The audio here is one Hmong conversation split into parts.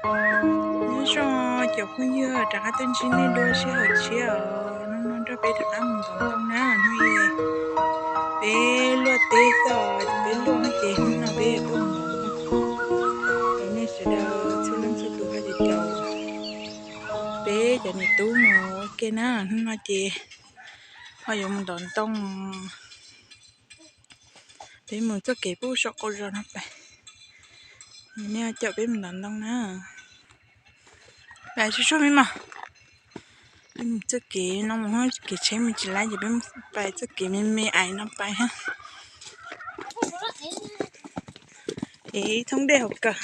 Nyob zoo cov phooj ywg, rov qab tuaj ntsib nej dua sij hawm tshiab os. Hnub no nrog peb rov qab mus ntov ntoo na, hnub i peb luaj teb xwb, peb luaj no ces hnub no peb yuav tuaj mus ntov ntoo. Nej sawv daws txhua leej txhua tus ho ces caum peb cov niam tub mus ua ke na, hnub no ces ho yuav mus ntov ntoo. Peb mus txoj kev pub saum qaum zos no pais, nej caum peb mus ntov ntoo na. Pais tsuag tsuag me mog. Peb mus txoj kev no mus, kev tsheb mus tsis laib ces peb pais txoj kev me me ais no pais. Es thoob dej hauv kawm,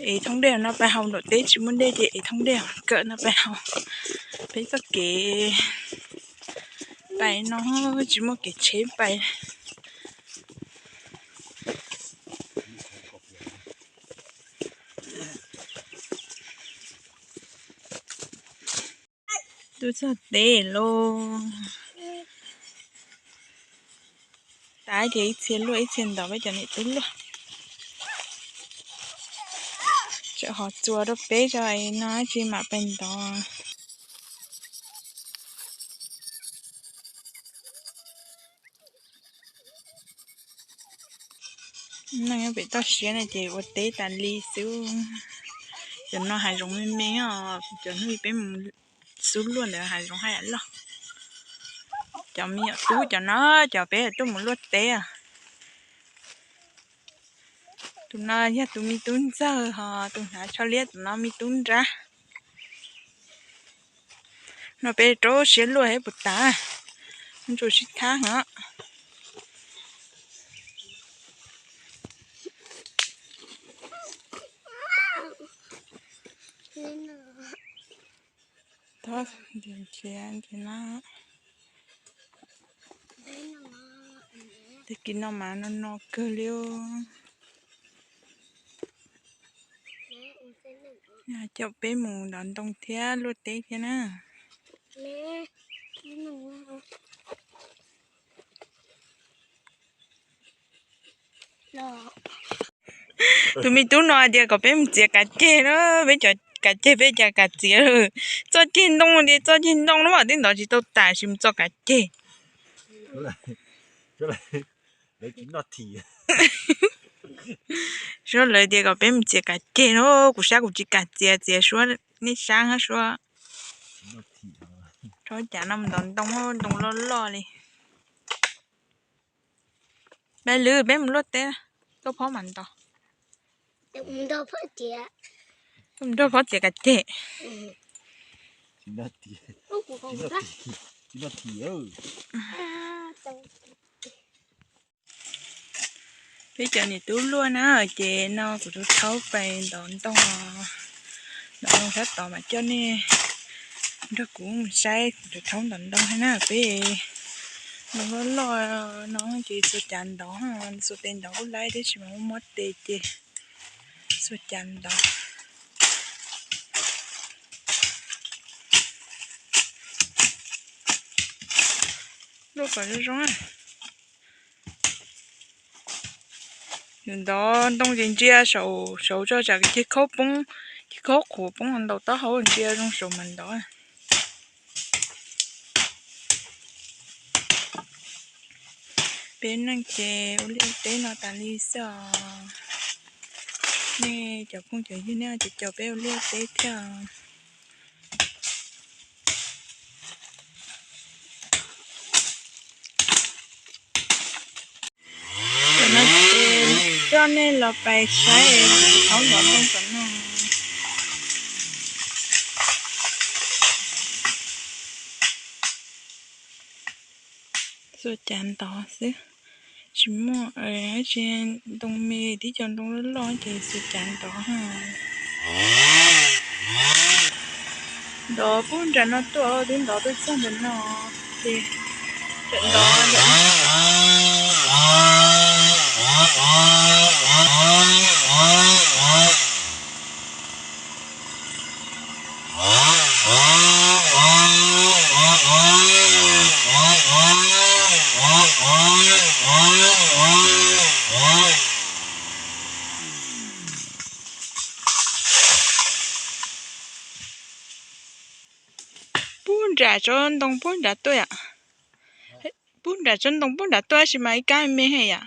es thoob dej no pais hauv, nram teb tsis muaj dej ces es thoob dej hauv kawm no pais hauv. Peb txoj kev pais no tsis muaj kev tsheb pais. Tuaj txog teb lawm. Tav ces ib txhia luaj ib txhia ntov, peb cov niam tub luaj. Tseem ho txuas rau peb tso no tsis mam pais ntov. Neeg nyob pem toj siab no ces ua teb tas li xwb. Cov no hav zoov me me os, cov hnub peb mus xub luaj ntawd hav zoov haj yam loj. Cov me nyuam tub cov no, cov peb tuaj mus luaj teb. Tus no yog tus me tub ntxawg, ho tus hnav tsho liab tus no me tub nrab. No peb rau siab luaj thiab puas tas, ntsuas sib thab heev. Tag kis no mas no no kawg li. Caum peb mus ntov ntoo thiab luaj teb thiab na. Tus me tub no hais tias kom peb mus txiav kav ceg na, peb cov kav ceg peb cas kav txiav. Txoj ceg ntoo tias txoj ceg ntoo na mas twb ntov tsis tau tas sis mus txoj kav ceg. Suab lawv tias kom peb mus txiav kav ceg na, kuv sab kuv tsis kam txiav, txiav suab nej sab suab. Rau cas no mus ntov ntoo, ntoo loj loj li. Peb lwm peb mus luaj teb, tuaj phob mam ntov. Mus nrog phob txiav kav ceg. Peb cov niam tub luaj na, ces no kuv rau thaub pais ntov ntoo, ntov ntoo sab tod mas coj nej nrog kuv mus saib kuv rau thaub ntov ntoo thiab na. Peb ntoo loj loj no ces txhua cav ntov, txhua tes ntov kuj laib tab sis mas muaj muab tes ces txhua cav ntov. Luaj kom zoo zoo. Nws ntov ntoo ces ntsia saum, saum tso tsam ceg khaub poob, ceg khaub qhuav poob ntaus taub hau, ntsia zoo saum mas ntov. Peb neeg ces ua liaj teb no tas li xwb os. Nej cov phooj cov ywg nej ces caum peb ua liaj teb thiab. Tam no ces coj nej los pais saib thaub ntov ntoo tom no. Txhua cav ntov xwb, tsis muaj, tsis ntoo me, tib co ntoo loj loj ces txhua cav ntov. Ntov pub nram no tuaj, twb ntov tuaj txog ntawm no ces ntov. nram tsob ntoo pub nrad tuaj yom. Pub nram tsob ntoo pub nrad tuaj tab sis mas ib kab me me yom.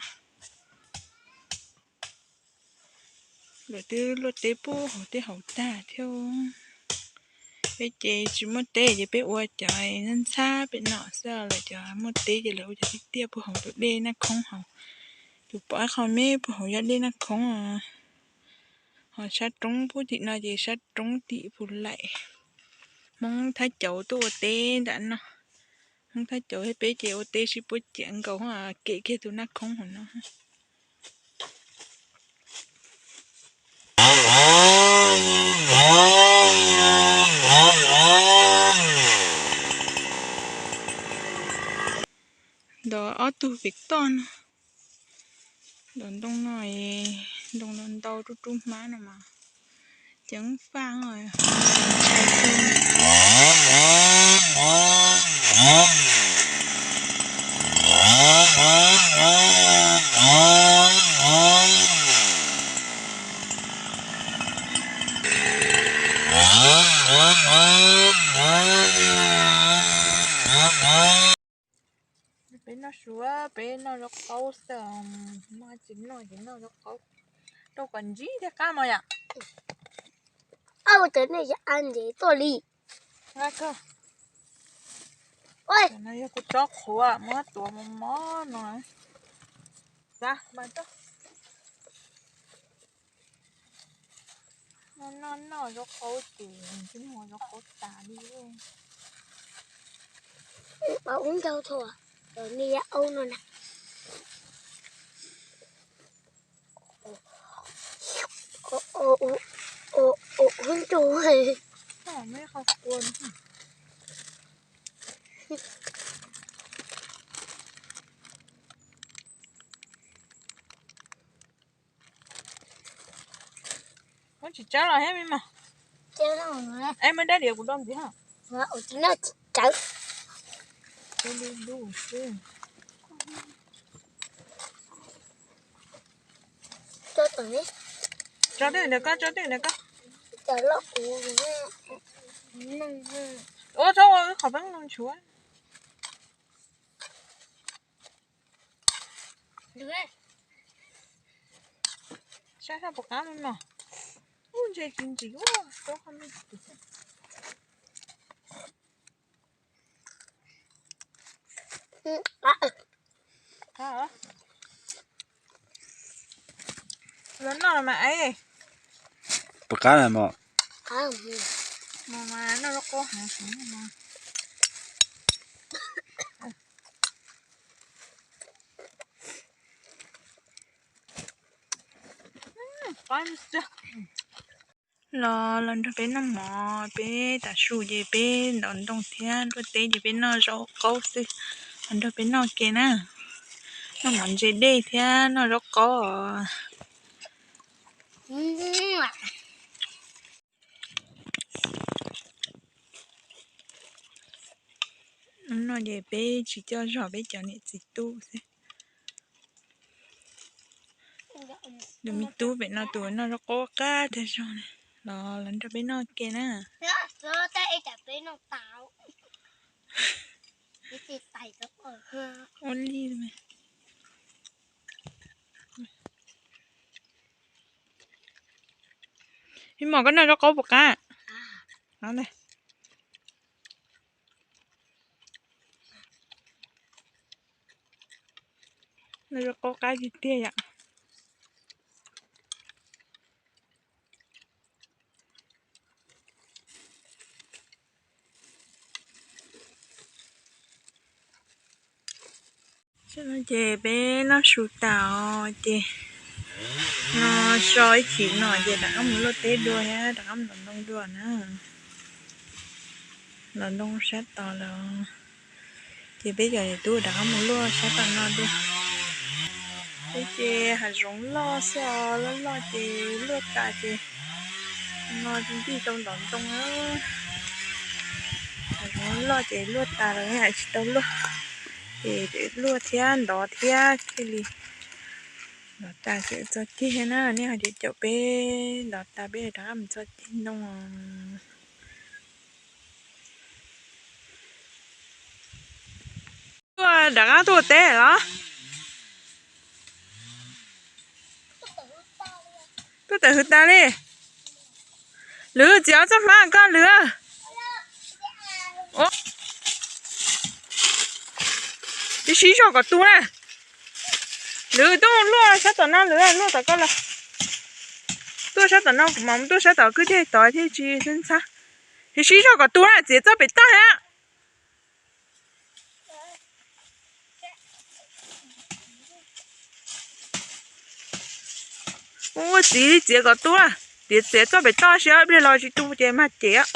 Lawv twb luaj teb pub hauv teb hauv tag thiab. Peb ces tsis muaj teb ces peb ua cov ntxhab pem no xwb, lawv cov muaj teb ces lawv ua cov tiaj tiaj pub hauv tus dej Naj Khoob hauv. Tus pom ib qho me pub hauv yog dej Naj Khoob. Ho sab roob pub tim no ces sab roob tim Phu Laim. Hmoob Thab Cauv tuaj ua teb nram no. Hmoob Thab Cauv thiab peb ces ua teb sib puab ciav nkaus kem kiag tus Naj Khoob hauv no. Ntawm ob tug pem toj no. Ntawm ntoo no, ntoo no ntau rub rub hmab no mas ceev faj. Peb noj su, peb noj zaub qaub xwb, muaj tsis noj ces noj zaub qaub rau kom ntsib thiaj qab mas yom. Au, cov nej a ntev tuaj li. Yog kuv tsob qhuav muab tuav mos mos no. Xav mas noj noj zaub qaub ces tsis muaj zaub qaub tas li. Ua ub ntau tho, nej aub no na. Ub ntau. Muab tsis tsawb los thiab me mos. Es muab dab diav kuv do ntxiv ha. Tso tej ntawd koj, tso tej ntawd koj. Ua txhob ua wb qhov peeb no ntshuav. Saib sab puas qab me mos. Ub, ntse tsis ntsim ua tsob qhov me. Los noj los mas es. Puas qab na mos? Mos mas noj zaub qaub heev heev no. Los, los nrog peb noj mov, peb tav su ces peb ntov ntoo thiab luaj teb ces peb noj zaub qaub xwb. Los nrog peb noj ke na. Noj mov ntse dej thiab noj zaub qaub os. Hnub no ces peb tsis coj zog peb cov niam txiv tub xwb. Tus me tub pem no tus noj zaub qaub qab tag zog na. Los, los nrog peb noj ke na. Ua li. Me mos, koj noj zaub qaub puas qab? Noj zaub qaub qab tiag tiag yom. Ces peb noj su tas os ces no so ib chim no ces rov qab mus luaj teb dua thiab rov qab mus ntov ntoo dua na. Ntov ntoo sab tod lawm. Ces peb cov niam tub rov qab mus luaj sab tom no dua. Peb ces hav zoov loj xwb os, loj loj ces luaj tas ces no tig tau ntov ntoo. Hav zoov loj ces luaj tas lawm, tsis tau luaj. Ces luaj thiab ntov thiab thiaj li ntov tas ces txog ceg na. Nej ho caum caum peb ntov tas peb rov qab mus txog ceg ntoo. Tuaj rov qab tuaj ua teb los? Tuaj tawm hwv tas li. Lwm, txiav ob txoj hmab koj Lwm. Ib sib zog kom tu na. Lwm, tuaj luaj sab tom no Lwm, luaj tom koj los. Tuaj sab tom no, kuv mam tuaj sab tom kwj teg tod thiaj tsis ntxhab. Ib sib zog kom tu na, txiav txoj pem toj na. Ua txiv li txiav kom tu, txiav txiav txoj pem toj, seb ib pliag los tsis tu ces mag ces.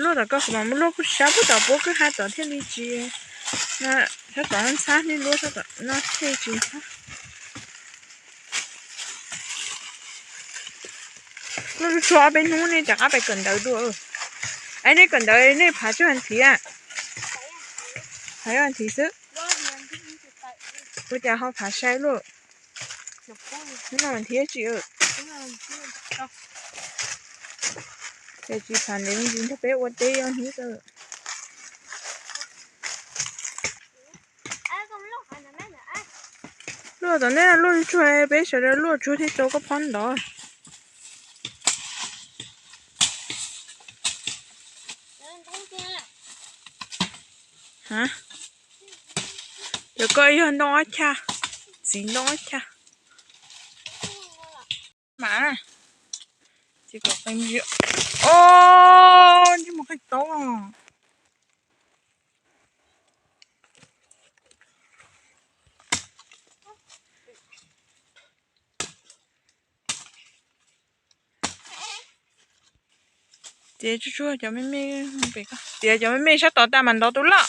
Luaj tom koj, kuv mam luaj sab puag tom puab kwj ha tom thiaj li tsis, sab tom no ntxhab, nej luaj sab tom no thiaj tsis ntxhab. Luaj tsuag ob peb hnub nej rov qab pais kawm ntawv dua. Es nej kawm ntawv nej phav tsuj has thiv, phav tsuj has thiv xwb. Ua cas ho phav sai luaj? Hnub no vas thiv tsis, ces tsis phav ntev me ntsis nrog peb ua teb hnub xwb. Luaj tom nej luaj tsuag, peb sawv daws luaj tsuag thiaj tau koj phob ntov. Cov koj yog ntoo ob chaj, txiv ntoo ob chaj. Mas, ces kom qee ntsis. Os, ntsej muag qhib taub. Txiav tsuag tsuag cov me me, txiav cov me me sab tod tas mam ntov tus loj.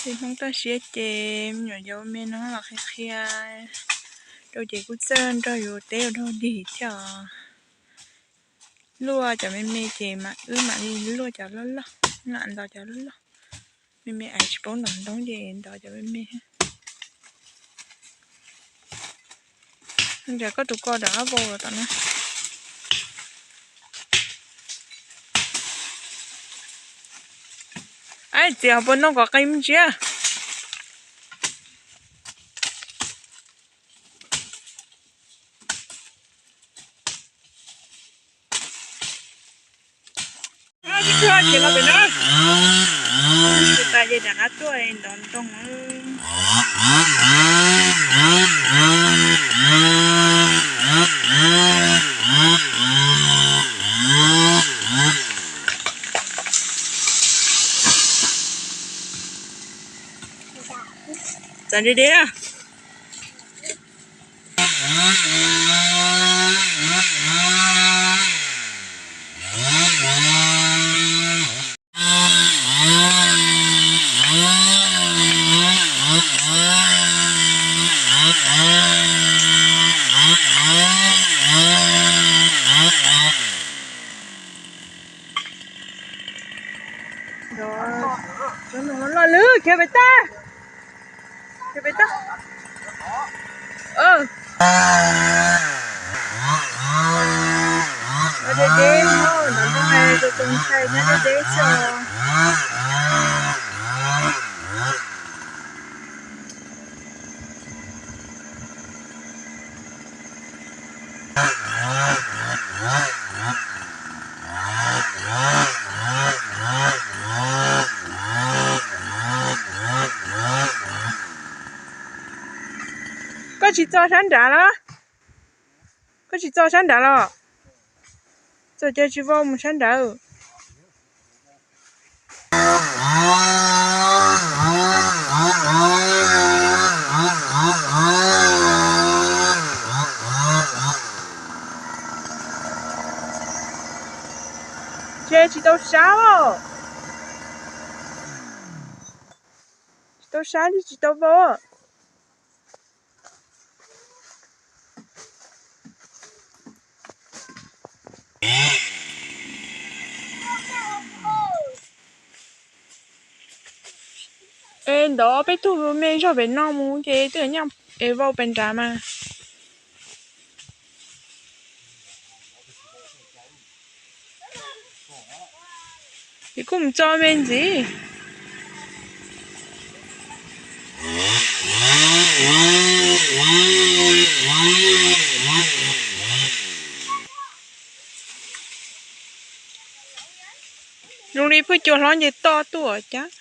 Li Hmoob toj siab ces me nyuam yaus me no los qhia qhia rau ces kuj txawj nrog yus teb ua dog dig thiab os. Luaj cov me me ces mam wb mam li luaj cov loj loj, mam ntov cov loj loj. Me me es tsis paub ntov ntoo ces ntov cov me me. Ntawm koj tus ko rov qab vau los tom no. Txiav ho puas ntoo kom qee me ntsis. Tsis tshua ces los pem no. Tsis tas ces rov qab tuaj ntov ntoo. Txav deb deb. Cov no loj lwm, khiav pem toj. Khiav pem toj. Deb deb, tus tus ntxhais nyob deb deb xwb os. Koj tsis txo sab nrad los? Koj tsis txo sab nrad los? Txawm ces tsis vau mus sab nrad. Ces tsis tau sab os. Tsis tau sab li tsis tau vau. Ntov peb tug me zog pem no mus ces twb nyaj es vau pem nrad mas. Ces kuj mus tso me ntxiv. Zoo li phwj cua hlob nce toj tuaj cas.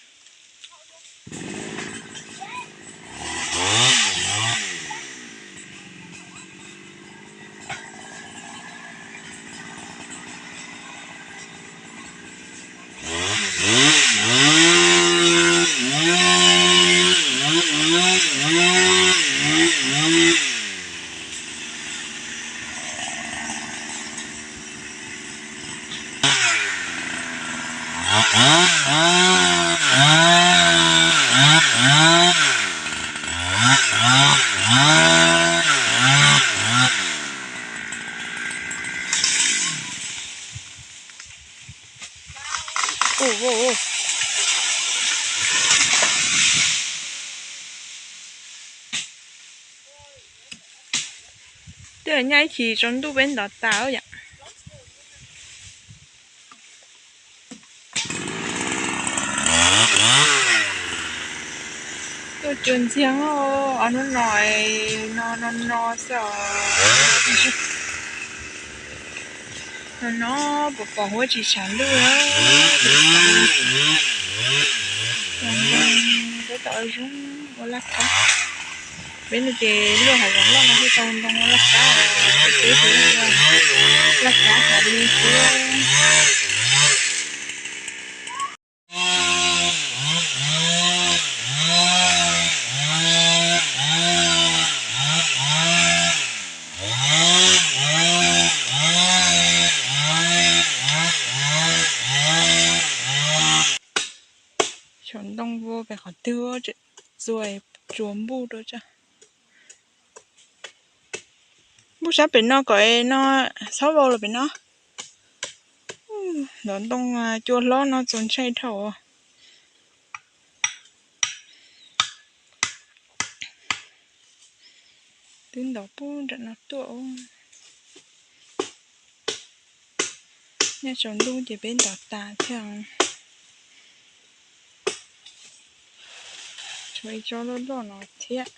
Twb nyab ib chim tsaus ntuj peb ntov tas yom. Tuaj cua ntxiag os, no no no no xwb os. No no pom pom huab tsis tshav ntuj. Peb tau zoo ua laj kab. Peb no ces luaj hav zoov loj no thiaj tau ntoo ua laj kab, peb teb ces laj kab hav li xwb. Xyaum ntoo ua pem qhov twg txua tsuas npuj rau tsa. Npuj sab pem no kom no txhob vau los pem no. Ntov ntoo cua hlob no txaus ntshai dhau. Twb ntov pub nram no tuaj. Nyob tsaus ntuj ces peb ntov tas thiab. Tshuav ib tsob loj loj no thiab.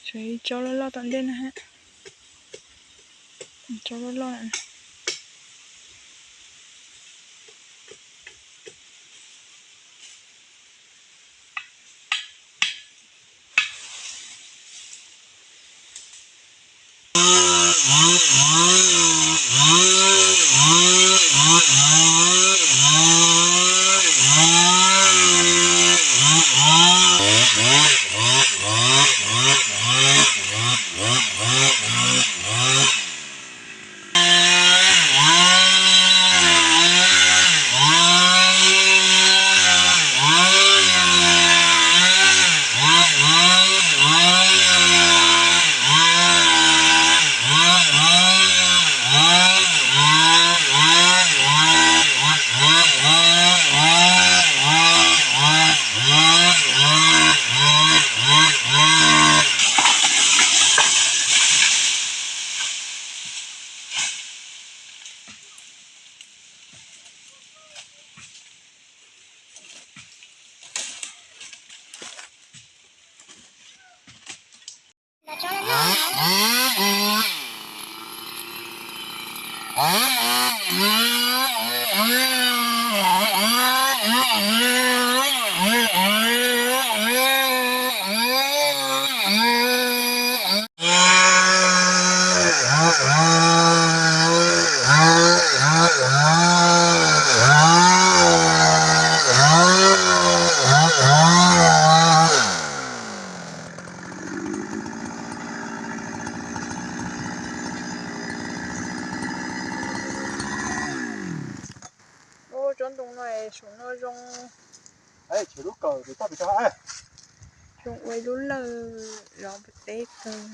Tshuav ib tsob loj loj tom ntej na. Tsob loj loj. Ua tsob ntoo no saum no zoo. Zoo ua ib lub lawj zov pem teb kawg.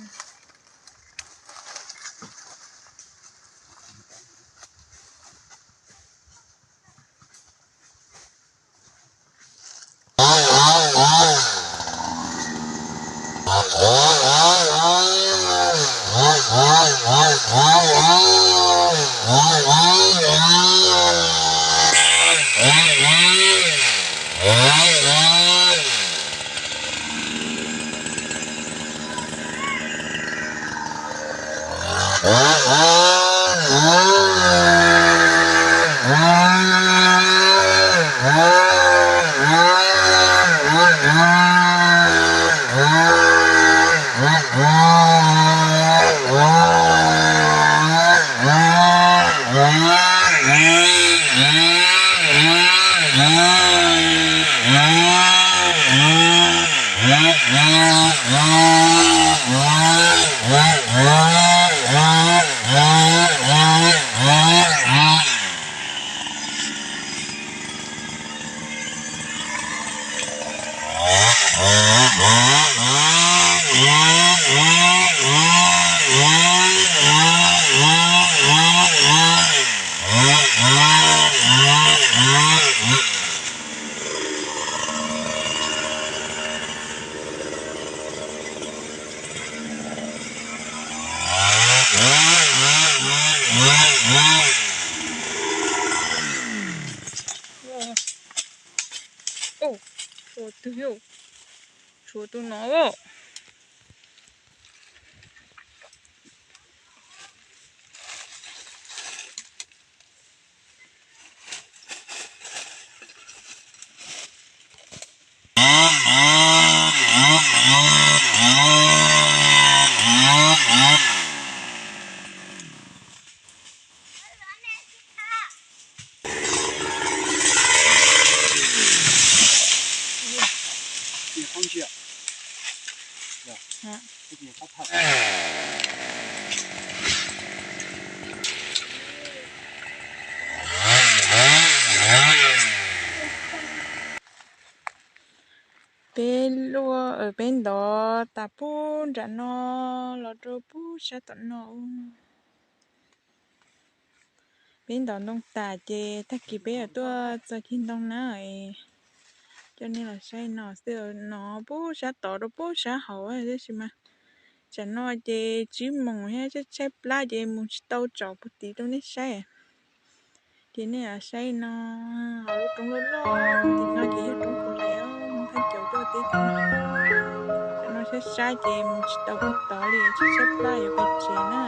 Tshuav tus, tshuav tus no. Peb luaj, peb ntov tas puag nram no los rau puag sab tom no. Peb ntov ntoo tas ces tag kis peb yuav tuaj txog ceg ntoo na. Coj nej los saib no xwb, no puag sab tod rau puag sab hauv, tab sis mas tsam no ces tsib moos thiab tshaib tshaib plab ces mus tsis tau tsom puag tid rau nej saib. Ces nej saib no, hauv lub roob loj loj tim no ces yog roob Kaus Hlaim, Thaj Caum tuaj teb tim no. Tam no sab sab ces mus tsis tau puag tod li, tshaib tshaib plab yuav pais tsev na.